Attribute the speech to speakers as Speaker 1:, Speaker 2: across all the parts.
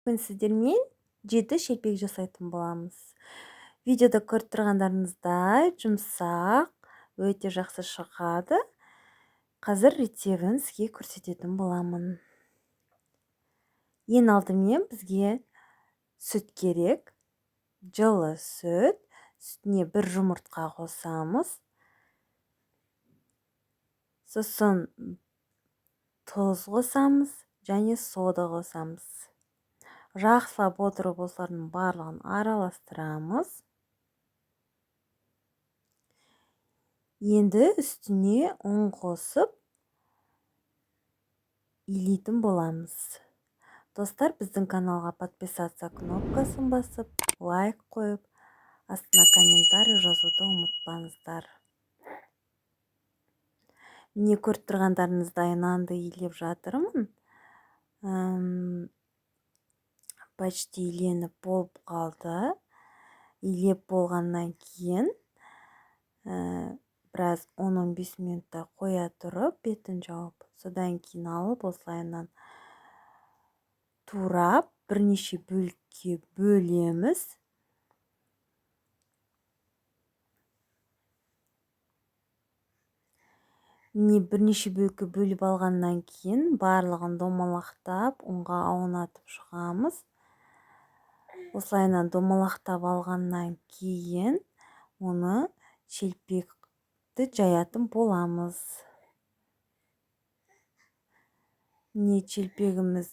Speaker 1: Бүгін сіздермен 7 шелпек жасайтын боламыз. Видеода көріп тұрғандарыңыздай жұмсақ, өте жақсы шығады. Қазір рецебін сізге көрсететін боламын. Ең алдымен бізге сүт керек. Жылы сүт. Сүтіне бір жұмыртқа қосамыз. Сосын тұз қосамыз және сода қосамыз. Жақсылап отырып осылардың барлығын араластырамыз. Енді үстіне ұн қосып илейтін боламыз. Достар, біздің каналға подписаться кнопкасын басып, лайк қойып, астына комментарий жазуды ұмытпаңыздар. Міне, көріп тұрғандарыңыздай нанды илеп жатырмын. Почти иленіп болып қалды. Илеп болғаннан кейін біраз 10-15 минутта қоя тұрып, бетін жауып, содан кейін алып осылайынан турап бірнеше бөлікке бөлеміз. Міне, бірнеше бөлікке бөліп алғаннан кейін барлығын домалақтап, ұнға аунатып шығамыз. Осылайынан домалақтап алғаннан кейін оны шелпекті жаятын боламыз. Міне, шелпегіміз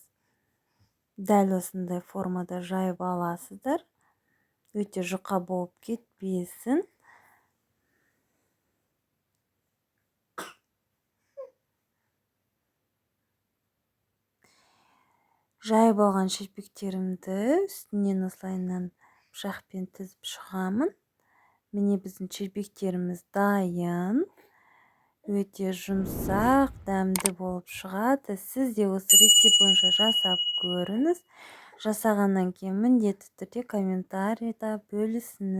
Speaker 1: дәл осындай формада жайып аласыздар. Өте жұқа болып кетпесін. Жайып алған шелпектерімді үстінен осылайынан пышақпен тізіп шығамын. Міне, біздің шелпектеріміз дайын. Өте жұмсақ, дәмді болып шығады. Сіз де осы рецепт бойынша жасап көріңіз. Жасағаннан кейін міндетті түрде комментарийда бөлісіңіз.